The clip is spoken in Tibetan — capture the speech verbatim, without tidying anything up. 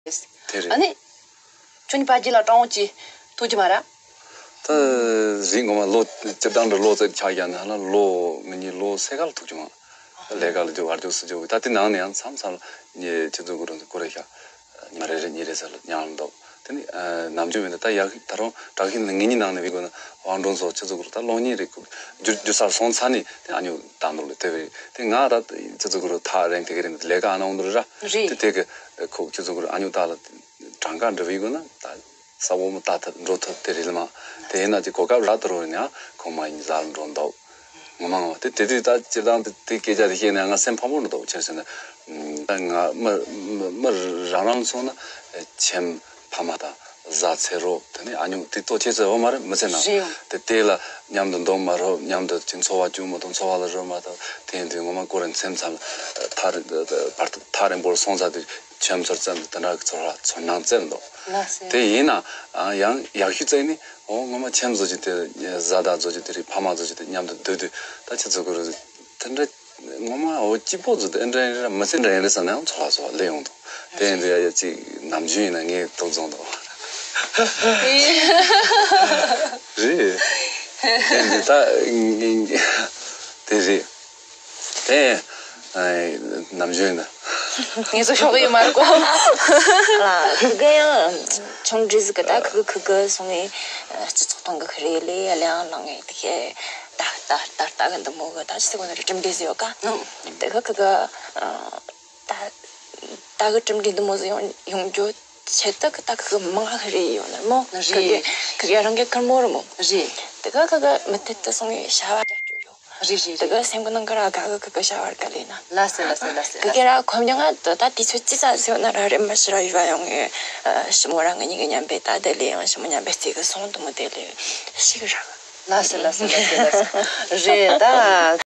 དེ་རེད། ཨ་ནི། ཁྱོད་གཉིས་ཕ་རྒྱུད་ལ་སྤྲང་བོ་ཅིག་ཐུག་གི་མ་རེད། ད་རིག་ངོ་མ་ལོ་སྤྱིར་བཏང་དུ་ལོ་ཙེ་ཆགས་ཀྱང་ན་ལ་ལོ་ང་གཉིས་ལོ་སེ་ག་ལ་ཐུག་གི་མ། ལས་ཀ་ལ་འཇུག་བར་འཇུག་སུ་འཇུག་ད་དེ་ནང་ནས་ཡང་མཚམས་མཚམས་ལ་ཉེ་ཁྱེད་ཚོ་གུ་རུ་གུ་རེ་ཤ་ཉ་རེ་རེ་ཉི་རེ་ས་ལ་ཉང་ལ་འདུག་དེ་ནི་ནམ་རྒྱུན་མིན་ད་ད་ཡག་ད་རུང་དྲག་ཤིང་ངེད་གཉིས་ནང་ནས་བི་གོ་ན་དབང་སྒྲོན་སོགས་ཁྱེད་ཚོ་གུ་རུ་ད་གློག་བརྙན་རེ་རྒྱུ་རྒྱུ་སར་སོང་ཚར་ནས་དེ་ཨ་ཉུ་བཏང་འདུག་ལ་དེ་བས་དེ་ང་ད་ཁྱེད་ཚོ་གུ་རུ་ཐག་རིང་དེ་ག་རིང་ལས་ཀ་ཨ་ན་འོང་འདུག་ར། རེད། དེ་དེ་གི་ཁོ་ཁྱེད་ཚོ་གུ་རུ་ཨ་ཉུ་ད་ལ་གྲངས་ཀ་འདྲ་བི་གོ་ན་ད། ས་བོ་མོ་ལྟ་ཐབས་འགྲོ་ཐབས་དེ་རེད་ལ་མ། དེ་ཡིན་ན་ཅིག་གོ་སྐབས་རག་ཏུ་རོ་ཡིན་ཡང་ཁོང་མ་ཡིན་ཟ་ལ་འགྲོ་འདུག་ངོ་མ་ངོ་དེ་དེ་དུས་ད་སྤྱིར་བཏང་དེ་དེ་སྐད་ཆ་དེ་བཤད་ན་ང་སེམས་ཕམ་པོ་འགྲོ་འདུག་ཆེར་ཟེར་ན། ད་ང་མི་མི་མི་རང་རང་སོང་ན་ཁྱིམ་ཕ་མ་དང་བཟའ་ཚེ་རོགས་དེ་ནས་ཨ་ཉུང་དེ་ལྟོ་ཆེ་ཚེ་འོ་མ་རེད་མི་ཚེ་ནང་རེད་ཡོང་། དེ་དེ་ལ་མཉམ་དུ་འདུག་མ་རོགས་མཉམ་དུ་ཅིག་འཚོ་བ་བཅུག་མ་ཐུབ་འཚོ་བ་ལ་རོལ་མ་ཐུབ་དེ་ཡིན་དུས་ངོ་མ་ཀོ་རེ་མཚམས་མཚམས་ཐག་རིང་བར་ཐག་རིང་པོར་སོང་ཚར་དུས། ཁྱིམ་ཚང་བཙལ་ནས་དེ་འདྲ་གི་ཚོར་བ་ཚོར་སྣང་བཙལ་འདུག་ལགས་སོ། དེ་ཡིན་ན་ཡང་ཡག་ཤོས་བཙལ་ནི་འོ་ངོ་མ་ཁྱིམ་བཟོ་རྒྱུ་དེ་བཟའ་ཟླ་བཟོ་རྒྱུ་དེ་རེད་ཕ་མ་བཟོ་རྒྱུ་དེ་མཉམ་དུ་སྡོད་དུས་ད་ཁྱེད་ཚོ་གི་རུ་དེ་འདྲ་ངོ་མ་འོ་སྐྱིད་པོ་བཟོ་དེ་ཨེ་འདྲ་ཡིན་ར་མི་ཚེ་འདྲ་ཡིན་རེད་བསམ་ན་ཡང་ཚོར་བ་ཚོར་བ་སླེབས་ཡོང་འདུག་དེ་ཡིན་དུས་ཡ་ཡ་ཅིག་ནམ་རྒྱུན་ཡིན་ན་ངས་དོགས་བཟུང་འདུག་རེད། དེ་འདི་ད་དེ་རེད། དེ་ནམ་རྒྱུན་ན། ངེད་ཚོ་ཤོག་ཡོད་མ་རེད་གོ། ལ་ཁུ་གེ་ཡང་ཆུང་འདྲིས་གི་ད་ཁུ་གེ་ཁུ་གེ་སོང་ངས་སྤྱི་ཚོགས་སྟེང་གི་ཁུ་རེ་ལས་ཡ་ལེའང་ལང་ངས་དེ་ཁེ་ད་ད་ད་ལྟ་གི་འདི་མོ་གི་ད་ཅི་ཟེར་གོ་ནི་རེད་གྲིམ་འདྲིས་ཡོད་ཀ་དེ་ཁུ་གེ་ད་ད་གི་གྲིམ་འདྲིས་འདི་མོ་ཟིག་ཡོང་ཡོང་རྒྱུ་ཆེ་ད་གི་ད་ཁུ་གེ་མང་ཁུ་རེ་ཡོད་ནི་མོ་ཁུ་གེ་རེད། ཁུ་གེ་རང་གི་ཁུར་མོ་རེད་མོ། རེད། དེ་ག་ཁུ་གེ་མི་ཐད་དུ་སོང་ངས་བྱ་བ་རྒྱབ་རྒྱུ་ཡོད། རེད་རེད་དེ་རེད། ག་སེམས་ཀྱི་ནང་གི་ར་དགའ་གི་ཁུ་གེ་བྱ་བར་ག་ལས་ན། ལ་སེ་ལ་སེ་ལ་སེ་ཁུ་ལ་གེ་སེ། ར་ཁོམ་ཡང་ང་ད་ད་དུས་ཚོད་ཅི་ཙམ་ཟིག་ན་ར་རེད་མ་ཤི་ར་ཡུལ་བ་ཡོང་ངས་ཞི་མོ་རང་གི་ཉིན་གི་མཉམ་པའི་ད་དེ་ལས་ཡང་ཞི་མོ་མཉམ་པའི་རྩེ་གི་སོང་དུ་མོ་དེ་ལས་ཤི་གི་ར། ལ་སེ་ལ་སེ་ལ་སེ་ལ་སེ། རེད་ད།